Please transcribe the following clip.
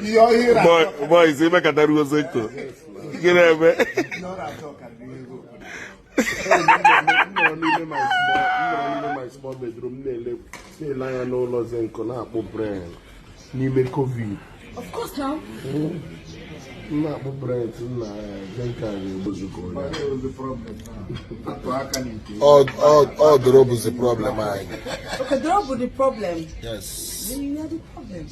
Ihe ọhịa Boy, boys, imekata ruo Zenko. Gịnị eme? Ihe ọ na-achọ karịrị ego. M nọrọ n'ime my small m nọrọ n'ime my small bedroom na-ele anya n'ụlọ Zenko na-akpụ brain n'ime COVID. Of course now. M na-akpụ brain na Zenko a ga-egbuzu ka onye. What is the problem now? Atụ aka n'ite. Ọ dọrọ bụzi problem anyị. Okay, drop with the problem. Yes. You are the problem.